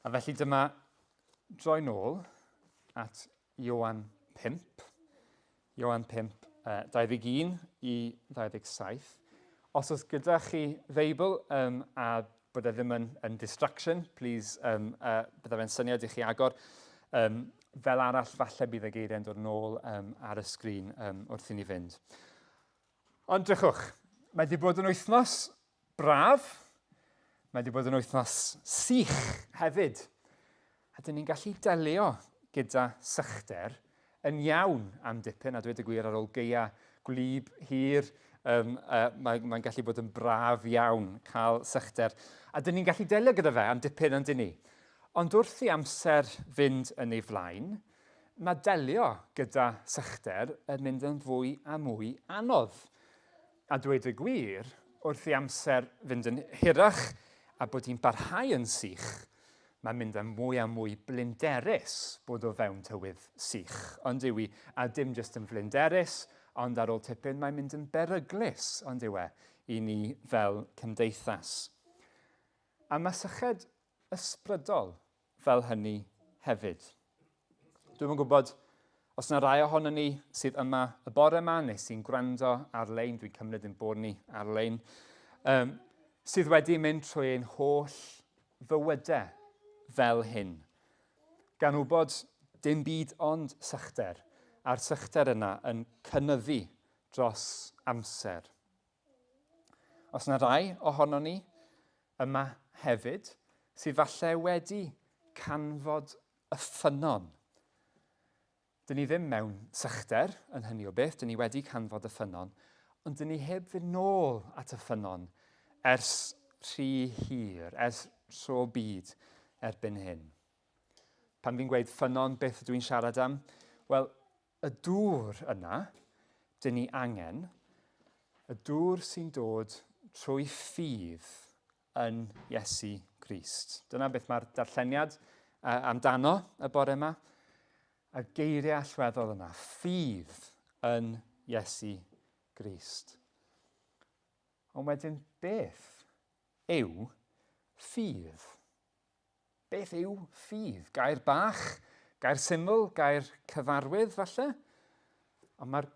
A felly dyma droi nôl at Ioan 5. Ioan 5, 21 i 27. Os oes gyda chi Feibl um, a bod e ddim yn, yn distraction, please, um, uh, bydda fe'n syniad i chi agor. Um, fel arall, falle bydd y geiriau'n dod nôl um, ar y sgrin um, wrth i ni fynd. Ond drychwch, mae wedi bod yn wythnos braf, mae wedi bod yn wythnos sych hefyd. A dyn ni'n gallu delio gyda sychder yn iawn am dipyn, a dweud y gwir ar ôl gaea gwlyb hir, um, uh, mae'n mae gallu bod yn braf iawn cael sychder. A dyn ni'n gallu delio gyda fe am dipyn yn dyn ni. Ond wrth i amser fynd yn ei flaen, mae delio gyda sychder yn mynd yn fwy a mwy anodd. A dweud y gwir, wrth i amser fynd yn hirach a bod hi'n barhau yn sych, mae'n mynd yn mwy a mwy blinderus bod o fewn tywydd sych, ond yw i? A dim jyst yn flinderus, ond ar ôl tipyn mae'n mynd yn beryglus, ond yw e, i ni fel cymdeithas. A mae syched ysbrydol fel hynny hefyd. Dwi'm yn gwybod os yna rai ohono ni sydd yma y bore yma neu sy'n gwrando ar-lein, dwi'n cymryd ein bod ni ar-lein, um, sydd wedi mynd trwy ein holl fywydau fel hyn. Gan wybod dim byd ond sychder, a'r sychder yna yn cynyddu dros amser. Os yna rai ohono ni yma hefyd sydd falle wedi canfod y ffynnon. Dyn ni ddim mewn sychder yn hynny o beth, dyn ni wedi canfod y ffynnon, ond dyn ni heb fynd nôl at y ffynnon ers rhy hir, ers tro byd erbyn hyn. Pan fi'n gweud ffynnon, beth ydw i'n siarad am? Wel, Y dŵr yna, dyn ni angen, y dŵr sy'n dod trwy ffydd yn Iesu Grist. Dyna beth mae'r darlleniad amdano y bore yma. Y geiriau allweddol yna, ffydd yn Iesu Grist. Ond wedyn, beth yw ffydd? Beth yw ffydd? Gair bach? Gair syml? Gair cyfarwydd, falle? Ond mae'r,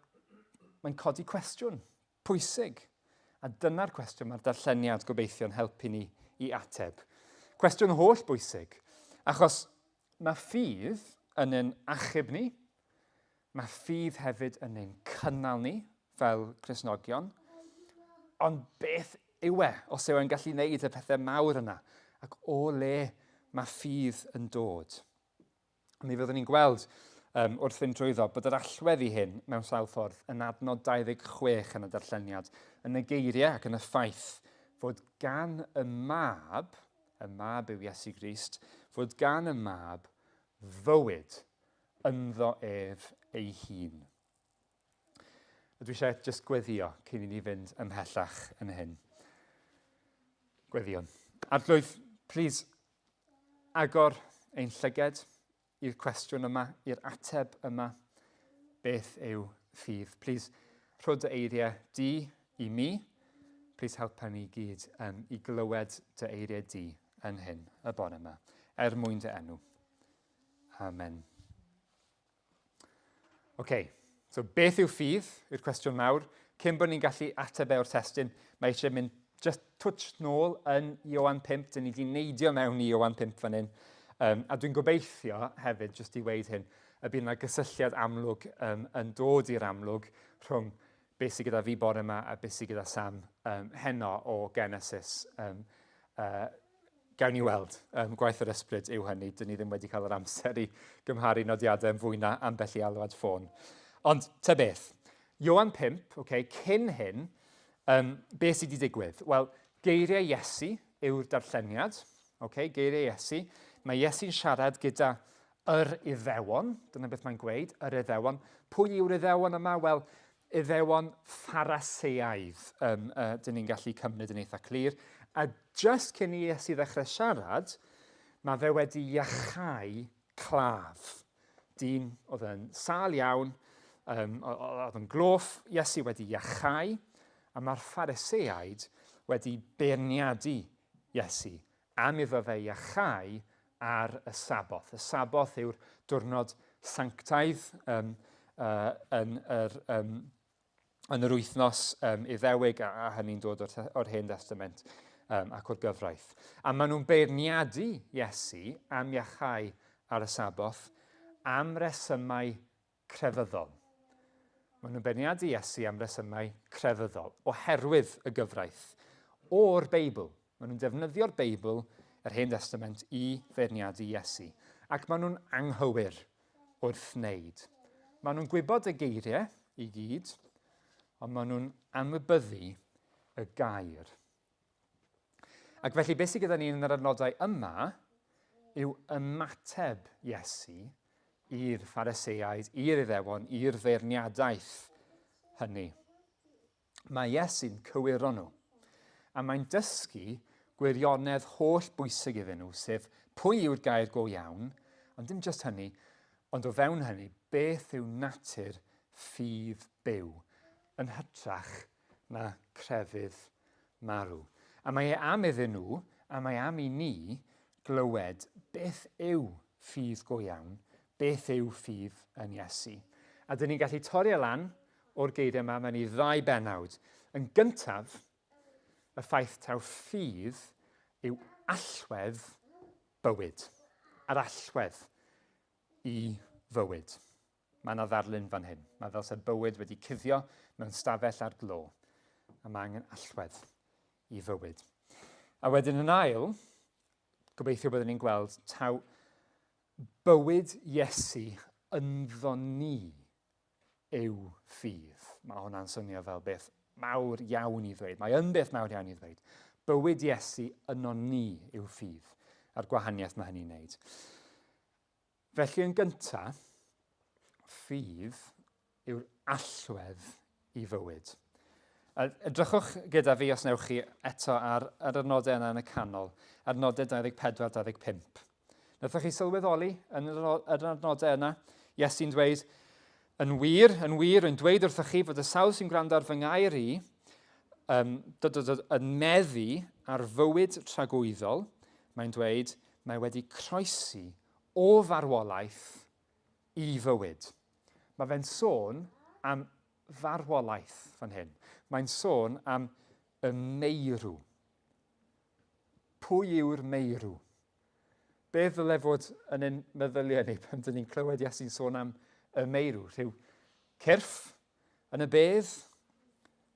mae'n codi cwestiwn pwysig. A dyna'r cwestiwn mae'r darlleniad gobeithio'n helpu ni i ateb. Cwestiwn holl bwysig, achos mae ffydd yn ein achub ni, Mae ffydd hefyd yn ein cynnal ni fel Cristnogion. Ond beth yw e, os yw e'n gallu gwneud y pethau mawr yna? Ac o le mae ffydd yn dod? Mi fyddwn ni'n gweld um, wrth fynd drwyddo bod yr allwedd i hyn mewn sawl ffordd yn adnod 26 yn y darlleniad, yn y geiriau ac yn y ffaith fod gan y mab, y mab yw Iesu Grist, fod gan y mab fywyd ynddo ef ei hun. A dwi eisiau jyst gweddio cyn i ni fynd ymhellach yn hyn. Gweddion. Arglwydd, please, agor ein llyged i'r cwestiwn yma, i'r ateb yma. Beth yw ffydd? Please, rho dy eiriau di i mi. Please helpa ni gyd um, i glywed dy eiriau di yn hyn y bore yma, er mwyn dy enw. Amen. OK, so beth yw ffydd yw'r cwestiwn mawr. Cyn bod ni'n gallu ateb e o'r testun, mae eisiau mynd just twtsh nôl yn Ioan 5. Dyn ni wedi neidio mewn i Ioan 5 fan hyn. Um, a dwi'n gobeithio hefyd, jyst i weid hyn, y bydd yna gysylltiad amlwg um, yn dod i'r amlwg rhwng beth sydd gyda fi bore yma a beth sydd gyda Sam um, heno o Genesis. Um, uh, Gawn ni weld. Um, gwaith yr ysbryd yw hynny. Dyn ni ddim wedi cael yr amser i gymharu nodiadau yn fwy na ambell i alwad ffôn. Ond ta beth, Ioan 5, okay, cyn hyn, um, beth sydd wedi digwydd? Wel, geiriau Iesu yw'r darlleniad. Okay, geiriau Iesu. Mae Iesu'n siarad gyda yr Iddewon, dyna beth mae'n gweud, yr Iddewon. Pwy yw'r Iddewon yma? Wel, Iddewon Phariseaidd, um, uh, dyn ni'n gallu cymryd yn eitha clir. A just cyn i Iesu ddechrau siarad, mae fe wedi iachau claf. Dyn oedd yn sâl iawn, um, oedd yn gloff, Iesu wedi iachau, a mae'r Phariseaid wedi beirniadu Iesu am iddo fe iachau ar y Saboth. Y Saboth yw'r diwrnod sanctaidd um, yn, yr, um, yn yr wythnos um, Iddewig, a, a hynny'n dod o'r, or Hen Testament um, ac o'r gyfraith. A maen nhw'n beirniadu Iesu am iachau ar y Saboth am resymau crefyddol. Maen nhw'n beirniadu Iesu am resymau crefyddol, oherwydd y gyfraith o'r Beibl. Maen nhw'n defnyddio'r Beibl, yr Hen Testament, i feirniadu Iesu. Ac maen nhw'n anghywir wrth wneud. Maen nhw'n gwybod y geiriau i gyd, ond maen nhw'n anwybyddu y gair. Ac felly beth sydd gyda ni yn yr adnodau yma yw ymateb Iesu i'r Phariseaid, i'r Iddewon, i'r feirniadaeth hynny. Mae Iesu'n cywiro nhw, a mae'n dysgu gwirionedd holl bwysig iddyn nhw, sef pwy yw'r gair go iawn, ond dim jyst hynny, ond o fewn hynny, beth yw natur ffydd byw, yn hytrach na crefydd marw. A mae e am iddyn nhw, a mae am i ni, glywed beth yw ffydd go iawn, beth yw ffydd yn Iesu. A dyn ni'n gallu torri e lan o'r geiriau yma mewn i ddau bennawd. Yn gyntaf, y ffaith taw ffydd yw allwedd bywyd. Yr allwedd i fywyd. Mae yna ddarlun fan hyn. Mae fel se bywyd wedi cuddio mewn stafell ar glo. A mae angen allwedd i fywyd. A wedyn yn ail, gobeithio byddwn ni'n gweld taw bywyd Iesu ynddo ni yw ffydd. Mae hwnna'n swnio fel beth mawr iawn i ddweud. Mae yn beth mawr iawn i ddweud. Bywyd Iesu yno ni yw ffydd, a'r gwahaniaeth mae hynny'n wneud. Felly yn gyntaf, ffydd yw'r allwedd i fywyd. Edrychwch gyda fi os newch chi eto ar yr adnodau yna yn y canol, adnodau 24-25. Nathoch chi sylweddoli yn yr adnodau yna? Iesu'n dweud, yn wir, yn wir, rwy'n dweud wrthych chi fod y sawl sy'n gwrando ar fy ngair i, um, dod, dod, dod, yn meddu ar fywyd tragwyddol, mae'n dweud, mae wedi croesi o farwolaeth i fywyd. Mae fe'n sôn am farwolaeth fan hyn. Mae'n sôn am y meirw. Pwy yw'r meirw? Be ddyle fod yn ein meddyliau ni pan dyn ni'n clywed Iesu'n sôn am y meirw? Rhyw cyrff yn y bedd?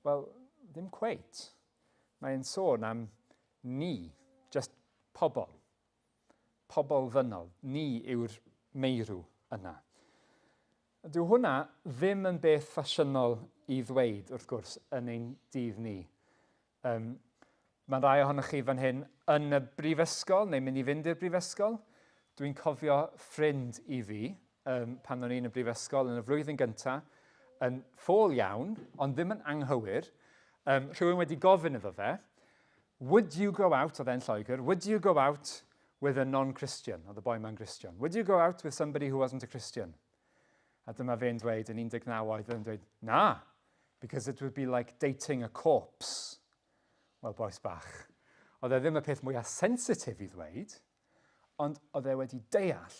Wel, ddim cweit. Mae'n sôn am ni, just pobl. Pobl ddynol. Ni yw'r meirw yna. Dyw hwnna ddim yn beth ffasiynol i ddweud, wrth gwrs, yn ein dydd ni. Um, mae rai ohonoch chi fan hyn yn y brifysgol, neu mynd i fynd i'r brifysgol. Dwi'n cofio ffrind i fi, um, pan o'n i'n y brifysgol yn y flwyddyn gyntaf, yn ffôl iawn, ond ddim yn anghywir. Um, rhywun wedi gofyn iddo fe, Would you go out, oedd e'n Lloegr, would you go out with a non-Christian? Oedd y boi ma'n Christian. Would you go out with somebody who wasn't a Christian? A dyma fe'n dweud yn 19 oed, yn dweud, na, because it would be like dating a corpse. Wel, boes bach. Oedd e ddim y peth mwyaf sensitif i ddweud, ond oedd e wedi deall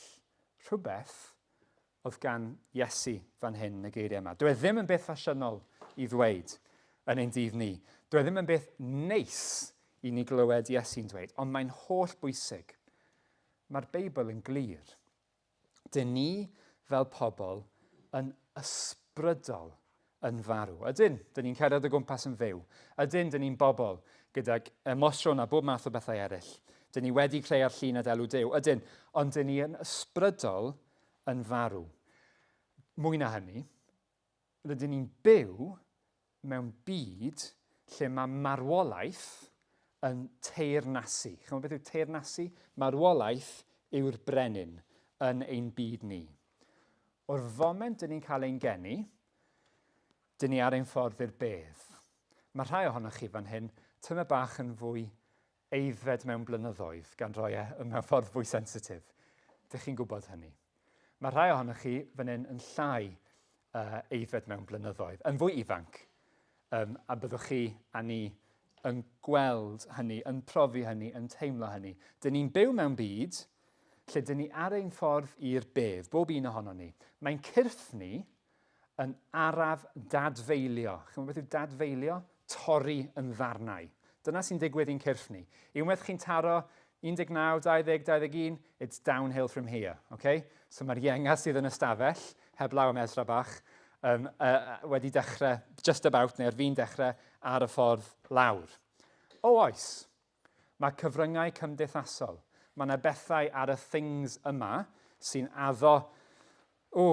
rhywbeth oedd gan Iesu fan hyn yn y geiriau yma. Dyw e ddim yn beth ffasiynol i ddweud yn ein dydd ni. Dyw e ddim yn beth neis i ni glywed Iesu'n dweud, ond mae'n holl bwysig. Mae'r Beibl yn glir. Dyn ni fel pobl yn ysbrydol yn farw. Ydyn, dyn ni'n cerdded o gwmpas yn fyw. Ydyn, dyn ni'n bobl gydag emosiwn a bob math o bethau eraill. Dyn ni wedi creu ar llun a delw Duw. Ydyn, ond dyn ni yn ysbrydol yn farw. Mwy na hynny, rydyn ni'n byw mewn byd lle mae marwolaeth yn teyrnasu. Chymod beth yw teyrnasu? Marwolaeth yw'r brenin yn ein byd ni. O'r foment dyn ni'n cael ein geni, dyn ni ar ein ffordd i'r bedd. Mae rhai ohonoch chi fan hyn tymed bach yn fwy aeddfed mewn blynyddoedd, gan roi e mewn ffordd fwy sensitif. Dych chi'n gwybod hynny. Mae rhai ohonoch chi fan hyn yn llai uh, aeddfed mewn blynyddoedd, yn fwy ifanc. Um, a byddwch chi a ni yn gweld hynny, yn profi hynny, yn teimlo hynny. Dyn ni'n byw mewn byd lle dyn ni ar ein ffordd i'r bedd, bob un ohonon ni, mae'n cyrff ni yn araf dadfeilio. Chi'n gwybod beth yw dadfeilio? Torri yn ddarnau. Dyna sy'n digwydd i'n cyrff ni. Unwaith chi'n taro 19, 20, 21, it's downhill from here. Okay? So mae'r ienga sydd yn y stafell, heblaw am Ezra bach, um, uh, wedi dechrau, just about, neu ar fin dechrau, ar y ffordd lawr. O oes, mae cyfryngau cymdeithasol. Mae yna bethau ar y things yma sy'n addo, o,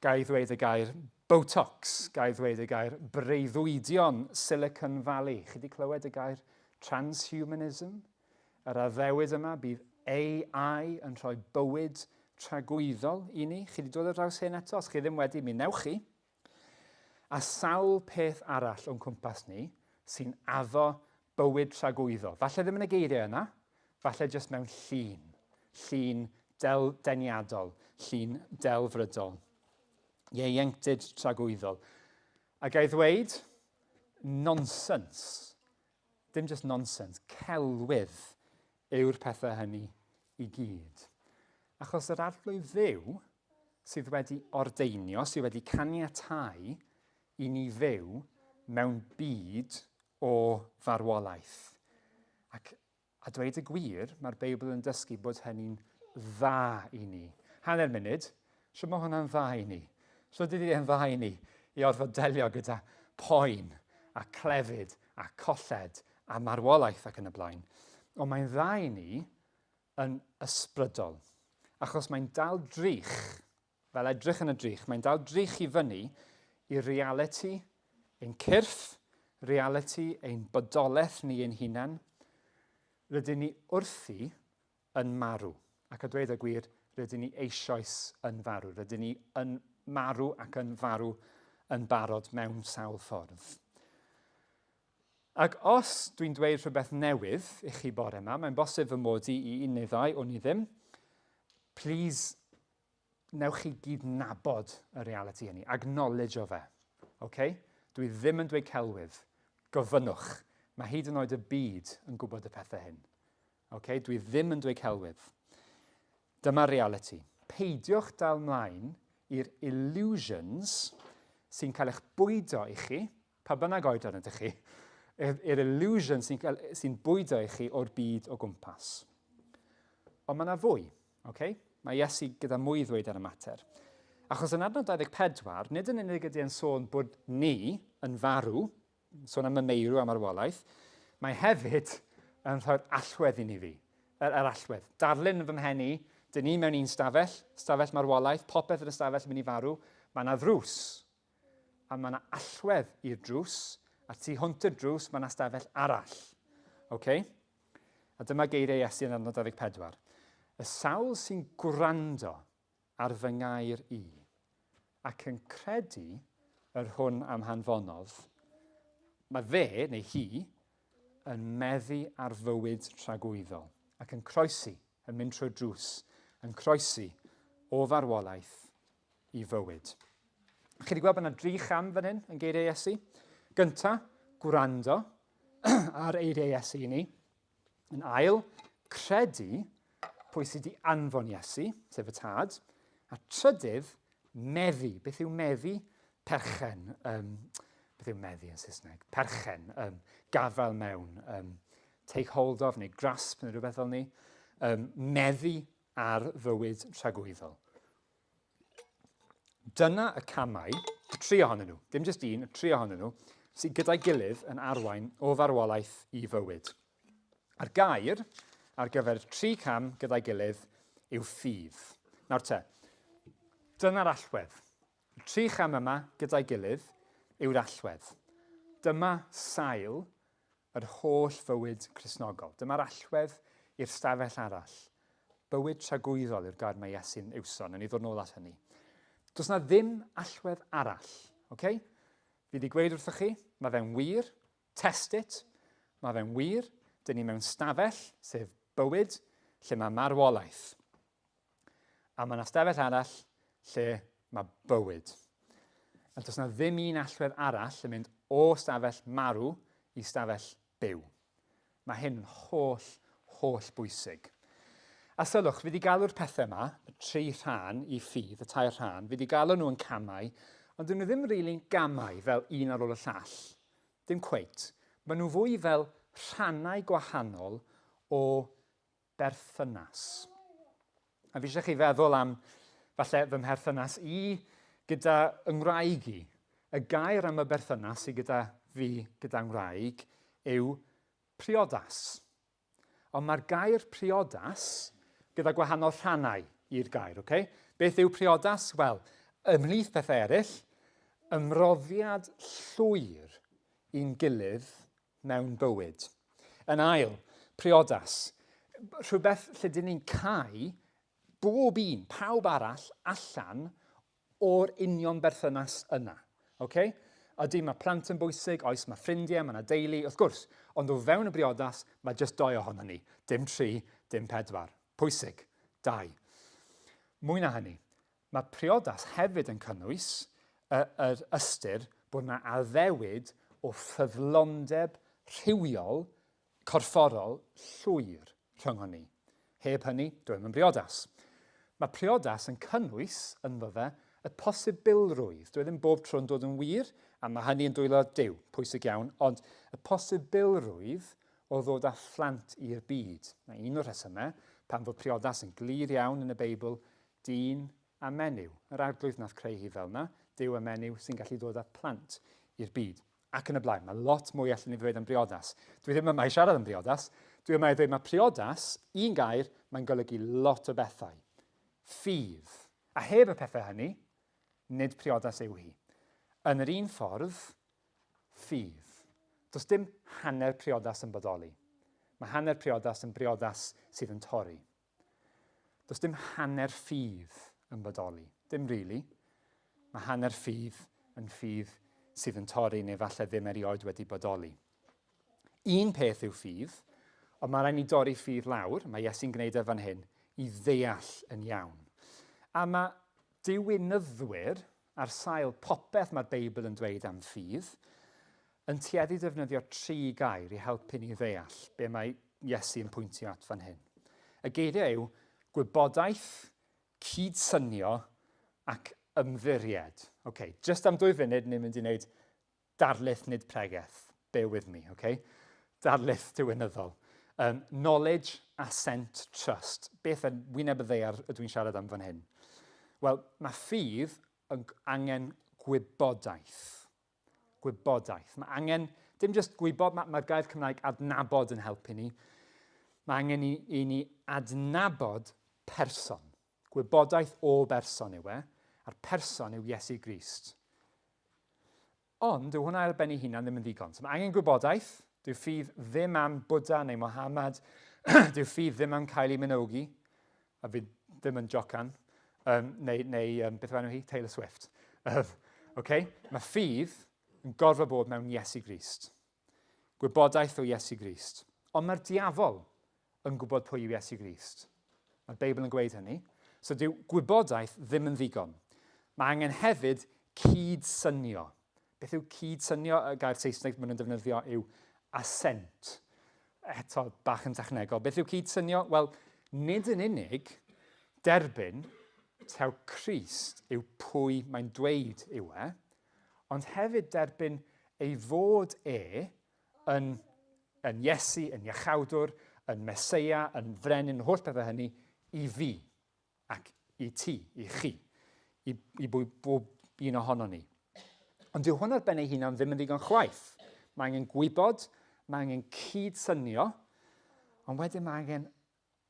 ga i ddweud y gair Botox, ga i ddweud y gair breuddwydion Silicon Valley. Chi wedi clywed y gair transhumanism? Yr addewid yma bydd AI yn rhoi bywyd tragwyddol i ni. Chi wedi dod ar draws hyn eto? Os chi ddim wedi, mi newch chi. A sawl peth arall o'n cwmpas ni sy'n addo bywyd tragwyddol. Falle ddim yn y geiriau yna, falle jyst mewn llun. Llun del deniadol, llun delfrydol. Ieuenctid tragwyddol. A gai ddweud, nonsens. Dim jyst nonsens, celwydd yw'r pethau hynny i gyd. Achos yr Arglwydd Dduw sydd wedi ordeinio, sydd wedi caniatáu i ni fyw mewn byd o farwolaeth. Ac a dweud y gwir, mae'r Beibl yn dysgu bod hynny'n dda i ni. Hanner munud, shwt mae hwnna'n dda i ni? Shwt ydy e'n dda i ni i orfod delio gyda poen a clefyd a colled a marwolaeth ac yn y blaen? Ond mae'n dda i ni yn ysbrydol, achos mae'n dal drych, fel edrych yn y drych, mae'n dal drych i fyny i realiti ein cyrff, realiti ein bodolaeth ni ein hunain. Rydyn ni wrthi yn marw. Ac a dweud y gwir, rydyn ni eisoes yn farw. Rydyn ni yn marw ac yn farw yn barod mewn sawl ffordd. Ac os dwi'n dweud rhywbeth newydd i chi bore yma, mae'n bosib fy mod i i un neu ddau, o'n i ddim, please, newch chi gydnabod y realiti hynny, acknowledge o fe. Okay? Dwi ddim yn dweud celwydd. Gofynnwch. Mae hyd yn oed y byd yn gwybod y pethau hyn. Okay? Dwi ddim yn dweud celwydd. Dyma'r realiti. Peidiwch dal mlaen i'r illusions sy'n cael eich bwydo i chi pa bynnag oedran ydych chi, i'r illusion sy'n sy bwydo i chi o'r byd o gwmpas. Ond mae yna fwy, okay? Mae Iesu gyda mwy i ddweud ar y mater. Achos yn adnod 24, nid yn unig ydy e'n sôn bod ni yn farw, sôn am y meirw a marwolaeth, mae hefyd yn rhoi'r allwedd i ni fi. Yr, yr allwedd. Darlun yn fy mhen i, dyn ni mewn un stafell, stafell marwolaeth, popeth yn y stafell yn mynd i farw, mae yna ddrws. A mae yna allwedd i'r drws, a tu hwnt i'r drws mae yna stafell arall. Okay? A dyma geiriau Iesu yn adnod 24. Y sawl sy'n gwrando ar fy ngair i, ac yn credu yr hwn am hanfonodd, mae fe, neu hi, yn meddu ar fywyd tragwyddol, ac yn croesi, yn mynd trwy'r drws, yn croesi o farwolaeth i fywyd. Chi wedi gweld bod yna dri cham fan hyn yn geiriau Iesu. Gynta, gwrando ar eiriau Iesu i ni. Yn ail, credu pwy sydd wedi anfon Iesu, sef y tad. A trydydd, meddu. Beth yw meddu? Perchen. Um, beth yw meddu yn Saesneg? Perchen. Um, gafael mewn. Um, take hold of neu grasp neu rhywbeth fel ni. Um, meddu ar fywyd tragwyddol. Dyna y camau, y tri ohonyn nhw, dim jyst un, y tri ohonyn nhw, sydd gyda'i gilydd yn arwain o farwolaeth i fywyd. A'r gair ar gyfer tri cam gyda'i gilydd yw ffydd. Nawr te, dyna'r allwedd. Y tri cham yma gyda'i gilydd yw'r allwedd. Dyma sail yr holl fywyd Cristnogol. Dyma'r allwedd i'r stafell arall. Bywyd tragwyddol yw'r gair mae Iesu'n iwso, nawn ni ddod nôl at hynny. Does na ddim allwedd arall, oce? Okay? Fi wedi gweud wrthych chi, mae fe'n wir, test it, mae fe'n wir, dyn ni mewn stafell, sef bywyd, lle mae marwolaeth. A mae yna stafell arall lle mae bywyd. A does yna ddim un allwedd arall yn mynd o stafell marw i stafell byw. Mae hyn yn holl, holl bwysig. A sylwch, fi wedi galw'r pethau yma, y tri rhan i ffydd, y tair rhan, fi wedi galw nhw yn camau, ond dyn nhw ddim rili'n really gamau fel un ar ôl y llall. Dim cweit. Maen nhw fwy fel rhannau gwahanol o berthynas. A fi eisiau chi feddwl am falle fy mherthynas i gyda yng ngwraig i. Y gair am y berthynas i gyda fi gyda ngwraig yw priodas. Ond mae'r gair priodas gyda gwahanol rhannau i'r gair, okay? Beth yw priodas? Wel, ymhlith pethau eraill, ymroddiad llwyr i'n gilydd mewn bywyd. Yn ail, priodas. Rhywbeth lle dyn ni'n cau bob un, pawb arall, allan o'r union berthynas yna. Ok? Ydy, mae plant yn bwysig, oes, mae ffrindiau, mae yna deulu, wrth gwrs, ond o fewn y briodas, mae jyst doi ohono ni. Dim tri, dim pedwar. Pwysig. Dau. Mwy na hynny, mae priodas hefyd yn cynnwys y, yr ystyr bod yna addewid o ffyddlondeb rhywiol corfforol llwyr rhyngon ni. Heb hynny, dyw e ddim yn briodas. Mae priodas yn cynnwys ynddo fe y posibilrwydd, dyw e ddim bob tro'n dod yn wir, a mae hynny yn dwylo Duw, pwysig iawn, ond y posibilrwydd o ddod â phlant i'r byd. Mae un o'r rhesymau pam fod priodas yn glir iawn yn y Beibl, dyn a menyw. Yr Arglwydd nath creu hi fel yna, Duw a menyw sy'n gallu dod â phlant i'r byd. Ac yn y blaen. Mae lot mwy allan ni ddweud am briodas. Dwi ddim yma i siarad am briodas. Dwi yma i ddweud mae priodas, un gair, mae'n golygu lot o bethau. Ffydd. A heb y pethau hynny, nid priodas yw hi. Yn yr un ffordd, ffydd. Does dim hanner priodas yn bodoli. Mae hanner priodas yn briodas sydd yn torri. Does dim hanner ffydd yn bodoli. Dim really. Mae hanner ffydd yn ffydd sydd yn torri neu falle ddim erioed wedi bodoli. Un peth yw ffydd, ond mae rhaid ni dorri ffydd lawr, mae Iesu'n gwneud e fan hyn, i ddeall yn iawn. A mae diwinyddwyr, ar sail popeth mae'r Beibl yn dweud am ffydd, yn tueddu defnyddio tri gair i helpu ni ddeall be mae Iesu yn pwyntio at fan hyn. Y geiriau yw gwybodaeth, cydsynio ac ymddiried. OK, just am dwy funud ni'n mynd i wneud darlith nid pregeth. Bear with me, OK? Darlith diwinyddol. Um, knowledge, assent, trust. Beth yn wyneb y ddeiar ydw i'n siarad am fan hyn? Wel, mae ffydd yn angen gwybodaeth. Gwybodaeth. Mae angen, dim jyst gwybod, mae'r mae gair Cymraeg adnabod yn helpu ni. Mae angen i, i ni adnabod person. Gwybodaeth o berson yw e, a'r person yw Iesu Grist. Ond, dyw hwnna ar ben ei hunan ddim yn ddigon. So mae angen gwybodaeth, dyw ffydd ddim am Buddha neu Mohammed, dyw ffydd ddim am Kylie Minogue, a fi ddim yn jocan, um, neu, neu um, beth yw enw hi? Taylor Swift. Um, okay? Mae ffydd yn gorfod bod mewn Iesu Grist. Gwybodaeth o Iesu Grist. Ond mae'r diafol yn gwybod pwy yw Iesu Grist. Mae'r Beibl yn gweud hynny. So dyw gwybodaeth ddim yn ddigon. Mae angen hefyd cyd-synio. Beth yw cyd-synio? Y gair Saesneg maen nhw'n defnyddio yw assent. Eto, bach yn technegol. Beth yw cyd-synio? Wel, nid yn unig derbyn taw Crist yw pwy mae'n dweud yw e, ond hefyd derbyn ei fod e yn, yn Iesu, yn Iachawdwr, yn Meseia, yn Frenin, holl bethau hynny, i fi. Ac i ti, i chi, i, i bwy, bob un ohono ni. Ond dyw hwn ar ben ei hunan ddim yn ddigon chwaith. Mae angen gwybod, mae angen cydsynio, ond wedyn mae angen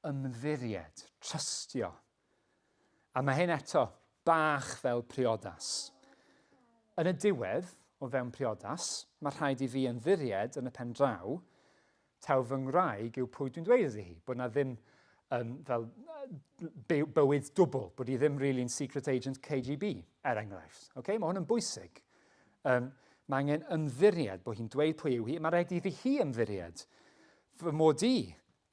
ymddiried, trystio. A mae hyn eto bach fel priodas. Yn y diwedd, o fewn priodas, mae rhaid i fi ymddiried yn y pen draw Taw fy ngwraig yw pwy dwi'n dweud iddi hi, bod na ddim um, fel bywyd dwbl, bod hi ddim really'n secret agent KGB, er enghraifft. Okay? Mae hwn yn bwysig. Um, mae angen ymddiried bod hi'n dweud pwy yw hi, mae rhaid iddi hi ymddiried. Fy mod i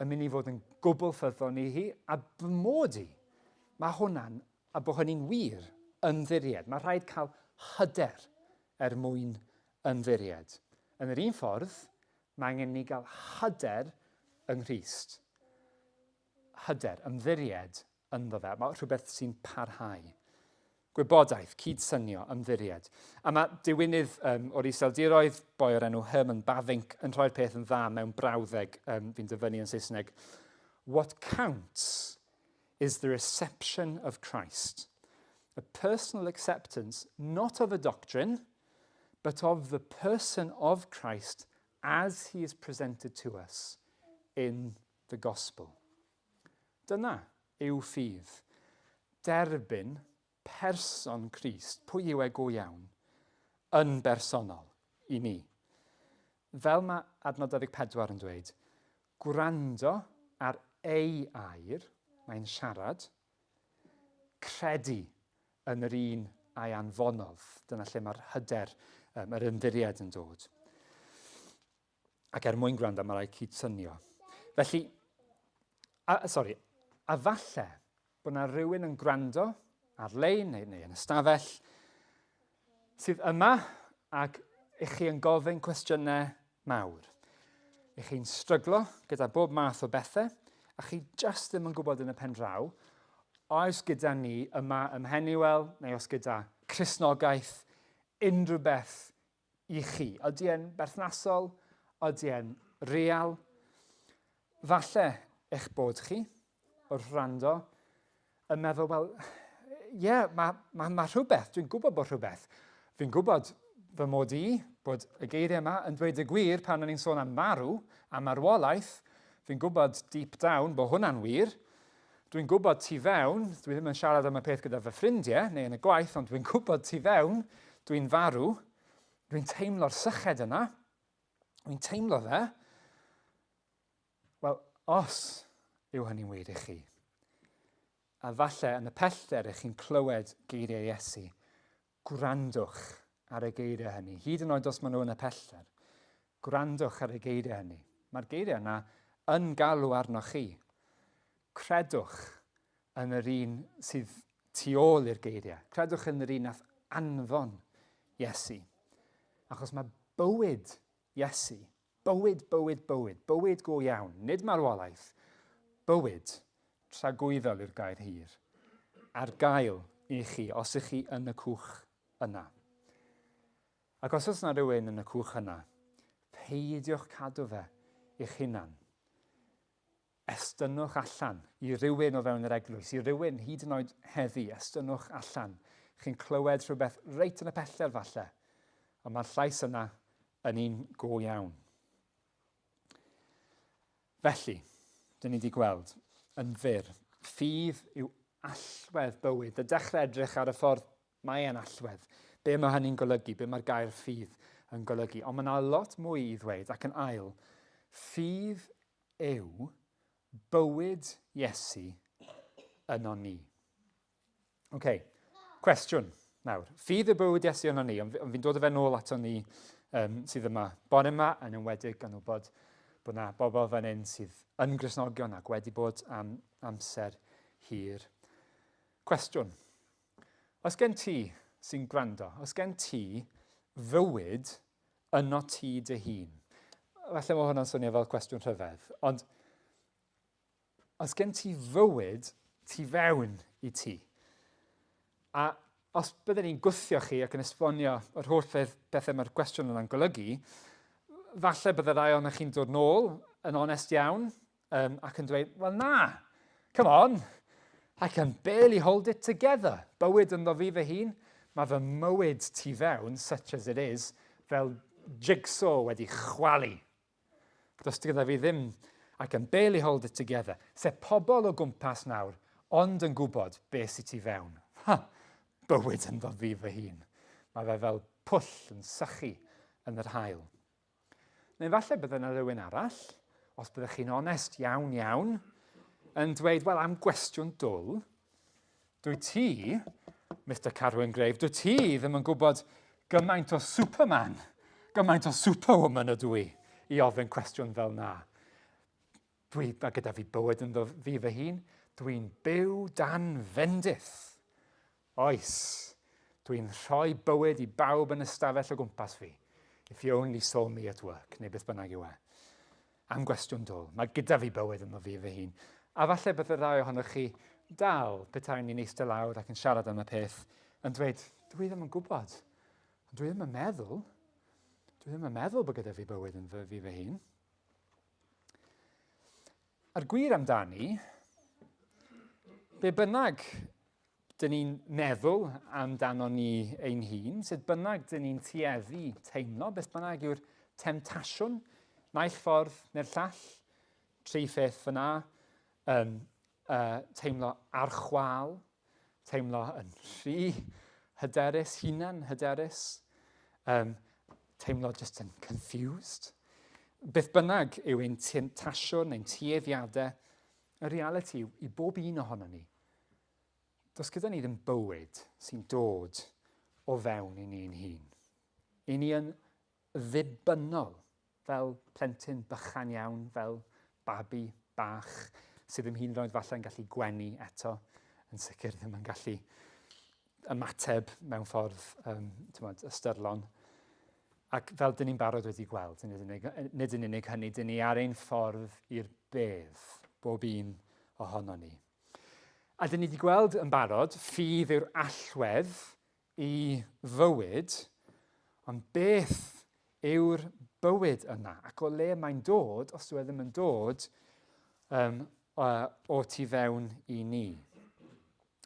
yn mynd i fod yn gwbl ffyddlon i hi, a fy mod i, mae hwnna'n, a bod hynny'n wir, ymddiried. Mae rhaid cael hyder er mwyn ymddiried. Yn yr un ffordd, Mae angen ni gael hyder yng Nghrist. hyder, ymddiried ynddo fe. Mae rhywbeth sy'n parhau. Gwybodaeth, cydsynio, ymddiried. A mae diwinydd um, o'r Iseldiroedd, boi o'r enw Herman Bavinck, yn rhoi'r peth yn dda mewn brawddeg um, fi'n dyfynnu yn Saesneg. What counts is the reception of Christ. A personal acceptance not of a doctrine, but of the person of Christ as he is presented to us in the gospel. Dyna yw ffydd. Derbyn person Crist, pwy yw e go iawn, yn bersonol i ni. Fel mae adnod 24 yn dweud, gwrando ar ei air, mae'n siarad, credu yn yr un a'i anfonodd. Dyna lle mae'r hyder, um, yr ymddiried yn dod. Ac er mwyn gwrando, mae rhaid cydsynio. Felly, a, sori, a falle bod yna rhywun yn gwrando ar-lein neu, neu yn ystafell sydd yma ac ych chi yn gofyn cwestiynau mawr. Ych chi'n stryglo gyda bob math o bethau a chi just ddim yn gwybod yn y pen draw oes gyda ni yma ym Mheniwel neu os gyda Cristnogaeth unrhyw beth i chi? Ydy e'n berthnasol? Ydy e'n real? Falle eich bod chi, wrth wrando, yn meddwl, wel, ie, yeah, mae ma, ma rhywbeth, dwi'n gwybod bod rhywbeth. Fi'n gwybod fy mod i, bod y geiriau yma yn dweud y gwir pan o'n i'n sôn am marw, am marwolaeth. Fi'n gwybod deep down bod hwnna'n wir. Dwi'n gwybod tu fewn, dwi ddim yn siarad am y peth gyda fy ffrindiau neu yn y gwaith, ond dwi'n gwybod tu fewn, dwi'n farw, dwi'n teimlo'r syched yna, dwi'n teimlo fe. Wel, os yw hynny'n wir i chi, a falle yn y pellter ych chi'n clywed geiriau Iesu, Gwrandwch ar y geiriau hynny, hyd yn oed os maen nhw yn y pellter. Gwrandwch ar y geiriau hynny. Mae'r geiriau yna yn galw arnoch chi. Credwch yn yr un sydd tu ôl i'r geiriau. Credwch yn yr un nath anfon Iesu. Achos mae bywyd Iesu, bywyd, bywyd, bywyd, bywyd go iawn, nid marwolaeth, bywyd tragwyddol yw'r gair hir, ar gael i chi os ych chi yn y cwch yna. Ac os oes yna rhywun yn y cwch yna, peidiwch cadw fe i'ch hunan. Estynnwch allan i rywun o fewn yr eglwys, i rywun hyd yn oed heddi, estynnwch allan. Chi'n clywed rhywbeth reit yn y pellter falle, ond mae'r llais yna yn un go iawn. Felly, dyn ni wedi gweld yn fyr, ffydd yw allwedd bywyd. A dechrau edrych ar y ffordd mae e'n allwedd. Be mae hynny'n golygu? Be mae'r gair ffydd yn golygu? Ond mae yna lot mwy i ddweud ac yn ail, ffydd yw bywyd Iesu yno ni. Oce, okay. cwestiwn nawr. Ffydd y bywyd Iesu yno ni, ond fi'n dod o fe nôl ato ni um, sydd yma bore yma, yn enwedig gan wybod bod yna bobl fan hyn sydd yn Gristnogion ac wedi bod am amser hir. Cwestiwn. Os gen ti sy'n gwrando, os gen ti fywyd yno ti dy hun? Falle mae hwnna'n swnio fel cwestiwn rhyfedd, ond os gen ti fywyd tu fewn i ti, a os byddwn ni'n gwthio chi ac yn esbonio yr holl bethau mae'r cwestiwn yna'n golygu, falle bydde rai ohonoch chi'n dod nôl yn onest iawn um, ac yn dweud, wel na, come on, I can barely hold it together. Bywyd ynddo fi fy hun, mae fy mywyd tu fewn, such as it is, fel jigsaw wedi chwalu. Does gyda fi ddim, I can barely hold it together. Se pobl o gwmpas nawr, ond yn gwybod beth sydd tu fewn. Ha, bywyd ynddo fi fy hun. Mae fe fel pwll yn sychu yn yr haul. Neu falle bydde yna rhywun arall, os byddech chi'n onest iawn iawn, yn dweud, wel, am gwestiwn dwl, dwi ti, Mr Carwyn Grave, dwi ti ddim yn gwybod gymaint o Superman, gymaint o Superwoman ydw i, i ofyn cwestiwn fel na. Dwi, mae gyda fi bywyd ynddo fi fy hun, dwi'n byw dan fendith. Oes, dwi'n rhoi bywyd i bawb yn y stafell o gwmpas fi. If you only saw me at work, neu beth bynnag yw e. Am gwestiwn dwl, mae gyda fi bywyd ynddo fi fy hun. A falle bydd y ddau ohonoch chi dal, petai ni'n eistedd lawr ac yn siarad am y peth, yn dweud, dwi ddim yn gwybod, ond dwi ddim yn meddwl, dwi ddim yn meddwl bod gyda fi bywyd yn fy, fi fy hun. A'r gwir amdani, be bynnag dyn ni'n meddwl amdano ni ein hun, sut bynnag dyn ni'n tueddu teimlo, beth bynnag yw'r temtasiwn, naill ffordd neu'r llall, tri pheth fyna, um, uh, teimlo ar chwal, teimlo yn rhy hyderus, hunan hyderus, um, teimlo just yn confused. Beth bynnag yw ein temtasiwn, ein tueddiadau, y reality yw i bob un ohono ni, does gyda ni ddim bywyd sy'n dod o fewn i ni'n hun. I ni yn ddibynnol fel plentyn bychan iawn, fel babi bach sydd ddim hyd yn oed falle yn gallu gwenu eto, yn sicr ddim yn gallu ymateb mewn ffordd um, tymod, ystyrlon. Ac fel dyn ni'n barod wedi gweld, nid yn unig, nid yn unig hynny, dyn ni ar ein ffordd i'r bedd, bob un ohono ni. A dyn ni wedi gweld yn barod, ffydd yw'r allwedd i fywyd, ond beth yw'r bywyd yna? Ac o le mae'n dod, os dyw e ddim yn dod um, o tu fewn i ni?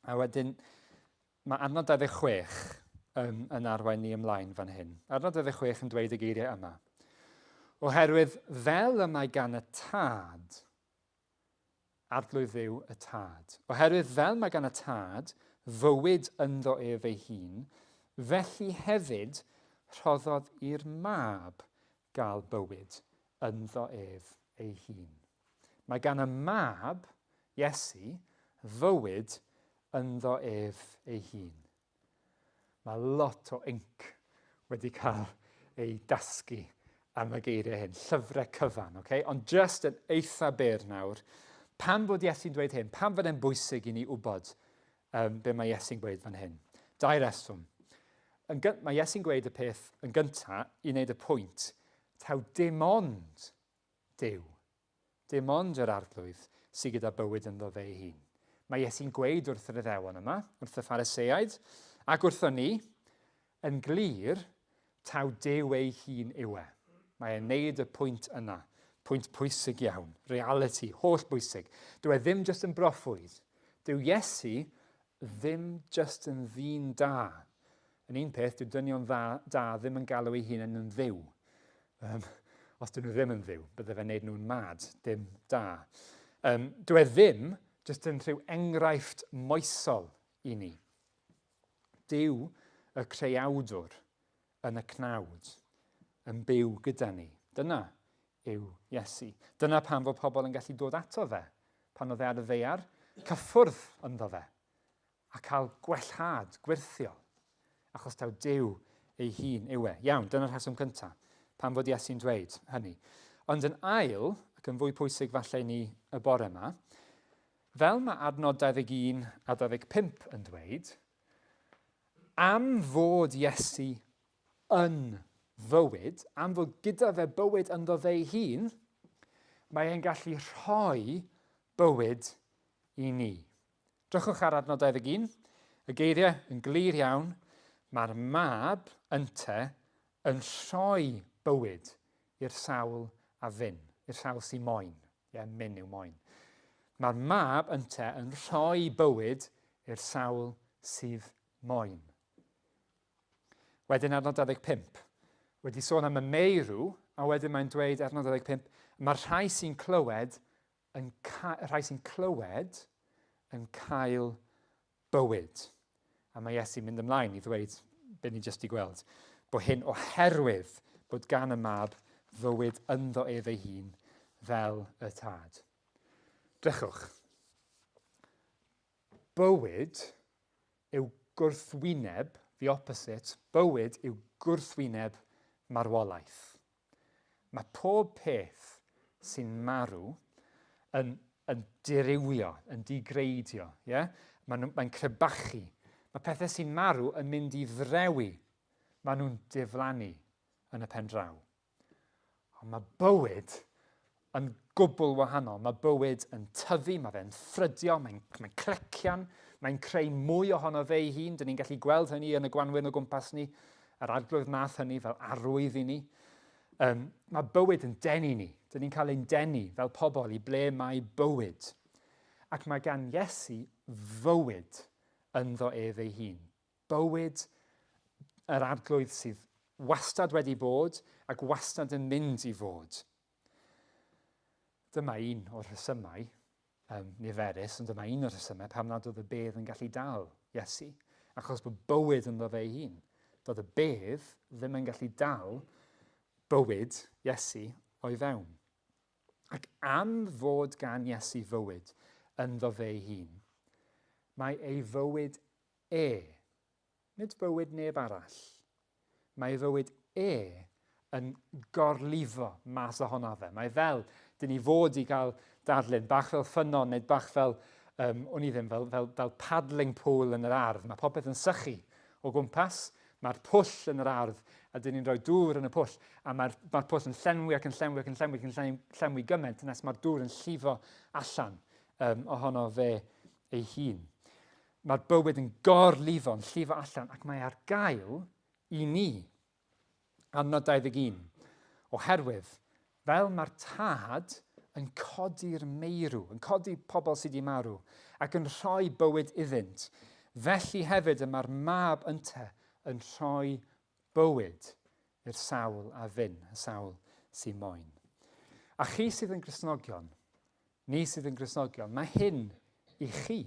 A wedyn, mae adnod 26 um, yn arwain ni ymlaen fan hyn. Adnod 26 yn dweud y geiriau yma. Oherwydd fel y mae gan y tad Arglwydd Dduw y Tad. Oherwydd fel mae gan y Tad fywyd ynddo ef ei hun, felly hefyd rhoddodd i'r Mab gael bywyd ynddo ef ei hun. Mae gan y Mab, Iesu, fywyd ynddo ef ei hun. Mae lot o inc wedi cael ei dasgu am y geiriau hyn, llyfrau cyfan, okay? Ond just yn eitha byr nawr, pam fod Iesu'n dweud hyn? Pam fod e'n bwysig i ni wybod um, be mae Iesu'n gweud fan hyn? Dau reswm. Yn mae Iesu'n gweud y peth yn gyntaf i wneud y pwynt taw dim ond Duw Dim ond yr Arglwydd sy gyda bywyd ynddo fe ei hun. Mae Iesu'n gweud wrth yr Iddewon yma, wrth y Phariseaid, ac wrthon ni, yn glir, taw Duw ei hun yw e. Mae e'n neud y pwynt yna, pwynt pwysig iawn, realiti, holl bwysig. Dyw e ddim jyst yn broffwyd. Dyw Iesu ddim jyst yn ddyn da. Yn un peth, dyw dynion dda, da ddim yn galw eu hunain yn dduw. Um, os dyn nhw ddim yn dduw, bydde fe'n neud nhw'n mad, dim da. Um, dyw e ddim jyst yn rhyw enghraifft moesol i ni. Duw y creawdwr yn y cnawd yn byw gyda ni. Dyna yw Iesu. Dyna pam fod pobl yn gallu dod ato fe pan oedd e ar y ddaear, cyffwrdd ynddo fe, a cael gwellhad gwyrthiol, achos taw Duw ei hun yw e. Iawn, dyna'r rheswm cyntaf, pam fod Iesu'n dweud hynny. Ond yn ail, ac yn fwy pwysig falle i ni y bore yma, fel mae adnod 21 a 25 yn dweud, am fod Iesu yn fywyd, am fod gyda fe bywyd ynddo fe ei hun, mae e'n gallu rhoi bywyd i ni. Drychwch ar adnod 21, y geiriau yn glir iawn, mae'r mab ynte yn rhoi bywyd i'r sawl a fyn, i'r sawl sy'n moyn. Ie, yeah, myn yw moyn. Mae'r mab ynte yn rhoi bywyd i'r sawl sydd moyn. Wedyn adnod 25. Wedi sôn am y meirw, a wedyn mae'n dweud adnod 25, mae'r rhai sy'n clywed yn rhai sy'n clywed yn cael bywyd. A mae Iesu'n mynd ymlaen i ddweud be ni jyst i gweld, bod hyn oherwydd bod gan y mab fywyd ynddo ef ei hun fel y tad. Drychwch. Bywyd yw gwrthwyneb, the opposite, bywyd yw gwrthwyneb marwolaeth. Mae pob peth sy'n marw yn, yn dirywio, yn digreidio. Yeah? Mae'n mae crebachu. Mae pethau sy'n marw yn mynd i ddrewi. Maen nhw'n diflannu yn y pen draw. Ond mae bywyd yn gwbl wahanol. Mae bywyd yn tyfu, mae fe'n ffrydio, mae'n mae clecian, mae'n creu mwy ohono fe ei hun. Dyn ni'n gallu gweld hynny yn y gwanwyn o gwmpas ni, yr arglwydd nath hynny fel arwydd i ni. Um, mae bywyd yn denu ni. Dyn ni'n cael ein denu fel pobl i ble mae bywyd. Ac mae gan Iesu fywyd ynddo ef ei hun. Bywyd yr arglwydd sydd wastad wedi bod ac wastad yn mynd i fod. Dyma un o'r rhesymau um, niferus, ond dyma un o'r rhesymau pam nad oedd y bedd yn gallu dal Iesu, achos bod bywyd ynddo fe ei hun. Doedd y bedd ddim yn gallu dal bywyd Iesu o'i fewn. Ac am fod gan Iesu fywyd ynddo fe ei hun, mae ei fywyd e, nid bywyd neb arall. Mae ei fywyd e yn gorlifo mas ohono fe. Mae fel, dyn ni fod i gael darlun, bach fel ffynnon neu bach fel, um, o'n i ddim, fel, fel, fel paddling pool yn yr ardd. Mae popeth yn sychu o gwmpas, mae'r pwll yn yr ardd, a dyn ni'n rhoi dŵr yn y pwll, a mae'r mae pwll yn llenwi ac yn llenwi ac yn llenwi ac yn llenwi, llenwi gymaint nes mae'r dŵr yn llifo allan um, ohono fe ei hun. Mae'r bywyd yn gorlifo, yn llifo allan, ac mae ar gael i ni. Adnod 21. Oherwydd, fel mae'r tad yn codi'r meirw, yn codi pobl sydd wedi marw, ac yn rhoi bywyd iddynt, felly hefyd y mae'r mab ynte yn rhoi bywyd i'r sawl a fyn, y sawl sy'n moyn. A chi sydd yn Gristnogion, ni sydd yn Gristnogion, mae hyn i chi.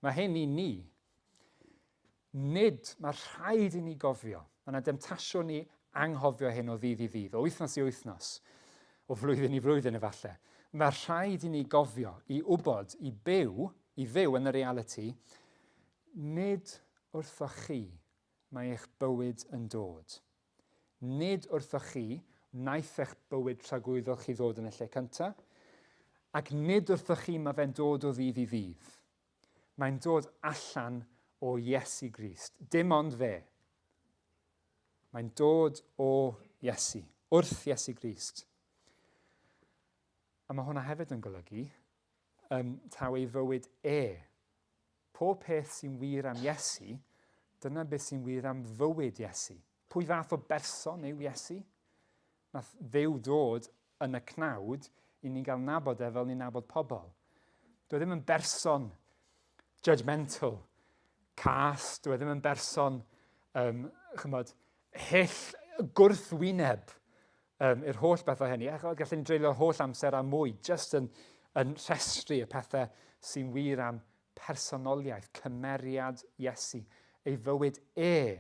Mae hyn i ni. Nid, mae rhaid i ni gofio. Mae yna demtasiwn i anghofio hyn o ddydd i ddydd, o wythnos i wythnos, o flwyddyn i flwyddyn efallai. Mae rhaid i ni gofio, i wybod, i byw, i fyw yn y realiti, nid wrthoch chi mae eich bywyd yn dod. Nid wrthoch chi wnaeth eich bywyd tragwyddol chi ddod yn y lle cyntaf, ac nid wrthoch chi mae fe'n dod o ddydd i ddydd. Mae'n dod allan o Iesu Grist, dim ond fe. Mae'n dod o Iesu, wrth Iesu Grist. A mae hwnna hefyd yn golygu um, taw ei fywyd e. Pob peth sy'n wir am Iesu, dyna beth sy'n wir am fywyd Iesu. Pwy fath o berson yw Iesu? Nath Dduw dod yn y cnawd i ni gael nabod e fel ni'n nabod pobl. Dwi e ddim yn berson judgmental, cas, dwi e ddim yn berson, um, chymod, hyll, gwrthwyneb um, i'r holl bethau hynny. A gallwn ni dreulio'r holl amser a mwy just yn, yn rhestru y pethau sy'n wir am personoliaeth, cymeriad Iesu, ei fywyd e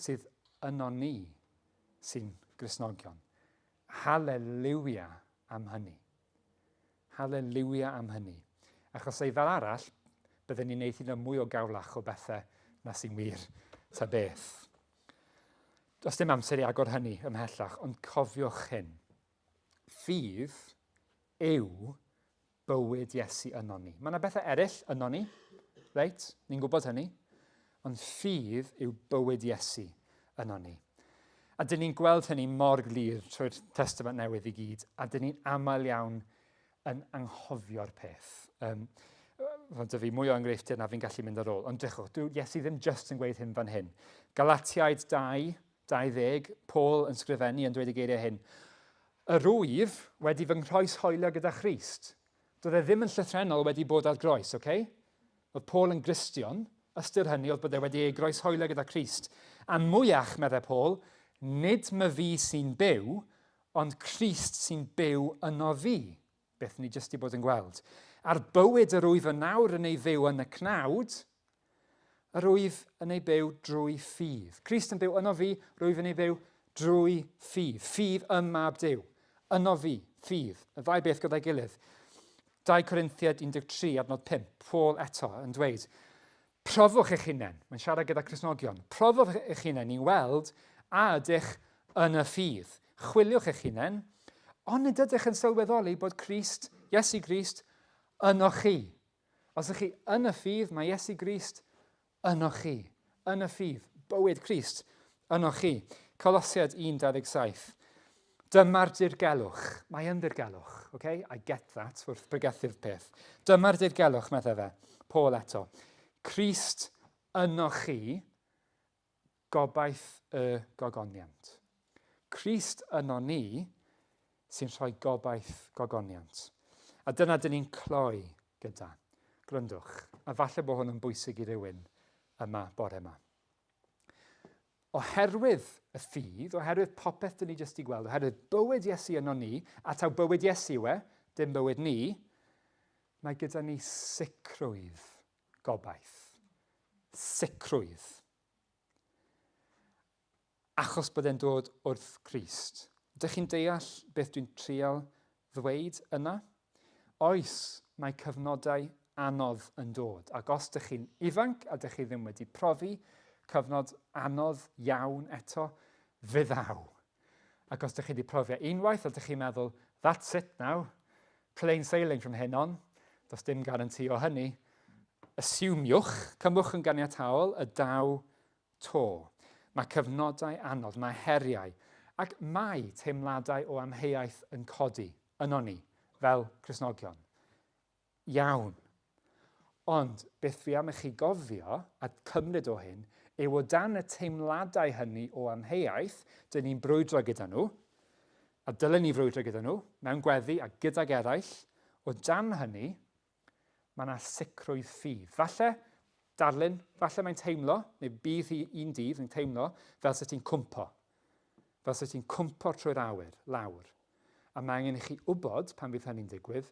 sydd yno ni sy'n Gristnogion. Haleliwia am hynny. Haleliwia am hynny. Achos ei fel arall, byddwn ni'n neud hyd yn mwy o gawlach o bethau na sy'n wir ta beth. Does dim amser i agor hynny ymhellach, ond cofiwch hyn. Ffydd yw bywyd Iesu yno ni. Mae yna bethau eraill yno ni, reit? Ni'n gwybod hynny. Ond ffydd yw bywyd Iesu yno ni. A dyn ni'n gweld hynny mor glir trwy'r Testament Newydd i gyd, a dyn ni'n aml iawn yn anghofio'r peth. Um, Mae dy fi mwy o enghreifftiau na fi'n gallu mynd ar ôl. Ond drychwch, dwi Iesu ddim just yn gweud hyn fan hyn. Galatiaid 2, 20, Paul yn sgrifennu yn dweud y geiriau hyn. Yr wyf wedi fy nghroeshoelio gyda Christ. Doedd e ddim yn llythrennol wedi bod ar groes, oce? Okay? Oedd Paul yn Gristion, ystyr hynny oedd bod e wedi ei groeshoelio gyda Christ. A mwyach, meddai Paul, nid my fi sy'n byw, ond Crist sy'n byw yno fi. Beth ni jyst i bod yn gweld. A'r bywyd yr wyf yn nawr yn ei fyw yn y cnawd, yr wyf yn ei byw drwy ffydd. Crist yn byw yno fi, rwyf yn ei byw drwy ffydd. Ffydd ym Mab Duw. Yno fi, ffydd. Y ddau beth gyda'i gilydd. 2 Corinthiaid 13, adnod 5, Paul eto yn dweud, Profwch eich hunain, mae'n siarad gyda Cristnogion, profwch eich hunain i weld a ydych yn y ffydd. Chwiliwch eich hunain, ond nid ydych yn sylweddoli bod Crist, Iesu Grist, yno chi. Os ydych chi yn y ffydd, mae Iesu Grist yno chi. Yn y ffydd, bywyd Crist yno chi. Colosiad 1.27. Dyma'r dirgelwch. Mae yn ddirgelwch, okay? I get that wrth bregethu'r peth. Dyma'r dirgelwch, meddai fe, Paul eto. Crist yno chi, gobaith y gogoniant. Crist yno ni sy'n rhoi gobaith gogoniant. A dyna dyn ni'n cloi gyda. Gryndwch, a falle bod hwn yn bwysig i rywun yma bore yma. Oherwydd y ffydd, oherwydd popeth dyn ni jyst i gweld, oherwydd bywyd Iesu yno ni, a taw bywyd Iesu yw e, dim bywyd ni, mae gyda ni sicrwydd gobaith. Sicrwydd. Achos bod e'n dod wrth Crist. Dych chi'n deall beth dwi'n trial ddweud yna? Oes, mae cyfnodau anodd yn dod, ac os dych chi'n ifanc a dych chi ddim wedi profi cyfnod anodd iawn eto, fe ddaw. Ac os dych chi wedi profi e unwaith a dych chi'n meddwl, that's it now, plain sailing from hyn on, does dim guarantee o hynny, assumiwch, cymwch yn ganiataol y daw to. Mae cyfnodau anodd, mae heriau, ac mae teimladau o amheuaeth yn codi yno ni, fel Cristnogion. Iawn. Ond beth dwi am i chi gofio a cymryd o hyn yw o dan y teimladau hynny o amheuaeth, dyn ni'n brwydro gyda nhw, a dylen ni frwydro gyda nhw, mewn gweddi a gydag eraill, o dan hynny, mae yna sicrwydd ffydd. Falle darlun, falle mae'n teimlo, neu bydd hi un dydd yn teimlo fel se ti'n cwmpo. Fel se ti'n cwmpo trwy'r awyr, lawr. A mae angen i chi wybod pan fydd hynny'n digwydd,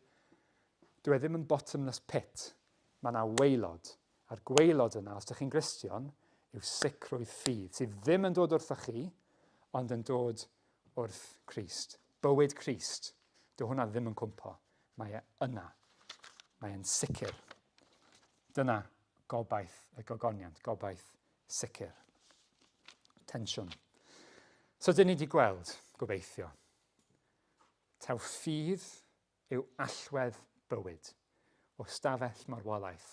dyw e ddim yn bottomless pit. Mae yna waelod. A'r gwaelod yna, os ydych chi'n Gristion, yw sicrwydd ffydd, sydd ddim yn dod wrthoch chi, ond yn dod wrth Crist. Bywyd Crist. Dyw hwnna ddim yn cwmpo. Mae e yna. Mae e'n sicr. Dyna gobaith y gogoniant, gobaith sicr. Tensiwn. So dyn ni wedi gweld, gobeithio, taw ffydd yw allwedd bywyd, o stafell marwolaeth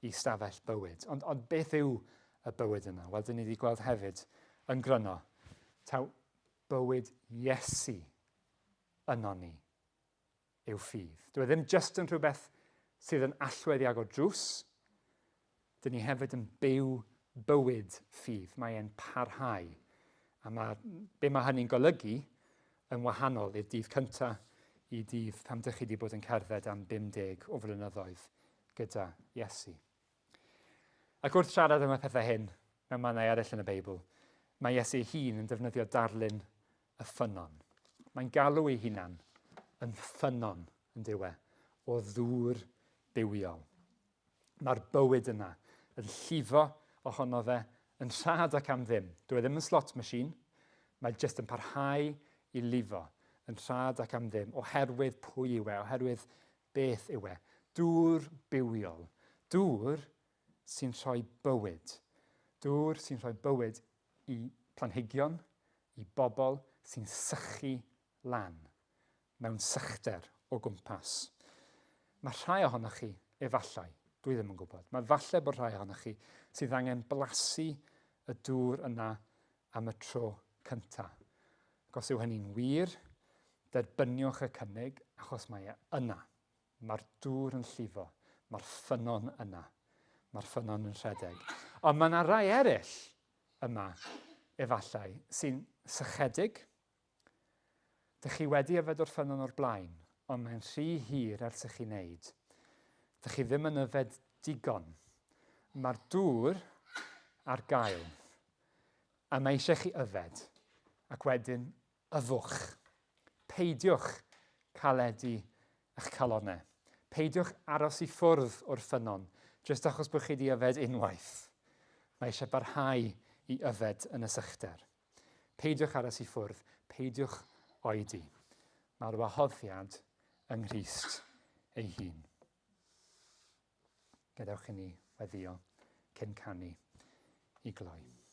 i stafell bywyd. Ond, ond beth yw y bywyd yna? Wel, dyn ni wedi gweld hefyd yn gryno, taw bywyd Iesu yno ni yw ffydd. Dyw e ddim jyst yn rhywbeth sydd yn allwedd i agor drws. Dyn ni hefyd yn byw bywyd ffydd. Mae e'n parhau. A mae, be mae hynny'n golygu yn wahanol i'r dydd cyntaf i dydd pam dych chi wedi bod yn cerdded am 50 o flynyddoedd gyda Iesu. Ac wrth siarad am y pethau hyn, mewn mannau eraill yn y Beibl, mae Iesu ei hun yn defnyddio darlun y ffynnon. Mae'n galw ei hunan yn ffynnon, yn dyw e, o ddŵr bywiol. Mae'r bywyd yna yn llifo ohono fe yn rhad ac am ddim. Dyw e ddim yn slot machine, mae jyst yn parhau i lifo yn rhad ac am ddim oherwydd pwy yw e, oherwydd beth yw e. Dŵr bywiol. Dŵr sy'n rhoi bywyd. Dŵr sy'n rhoi bywyd i planhigion, i bobl sy'n sychu lan mewn sychder o gwmpas. Mae rhai ohonoch chi, efallai, dwi ddim yn gwybod, mae falle bod rhai ohonoch chi sydd angen blasu y dŵr yna am y tro cyntaf. Ac os yw hynny'n wir, derbyniwch y cynnig achos mae e yna. Mae'r dŵr yn llifo, mae'r ffynnon yna, mae'r ffynnon yn rhedeg. Ond mae yna rai eraill yma, efallai, sy'n sychedig. Dych chi wedi yfed o'r ffynnon o'r blaen, ond mae'n rhy hir ers i chi wneud. Dych chi ddim yn yfed digon. Mae'r dŵr ar gael, a mae eisiau chi yfed, ac wedyn Yfwch. Peidiwch caledu eich calonnau. Peidiwch aros i ffwrdd o'r ffynnon jyst achos bod chi wedi yfed unwaith. Mae eisiau barhau i yfed yn y sychder. Peidiwch aros i ffwrdd, peidiwch oedi. Mae'r wahoddiad yng Nghrist ei hun. Gadewch i ni weddio cyn canu i gloi.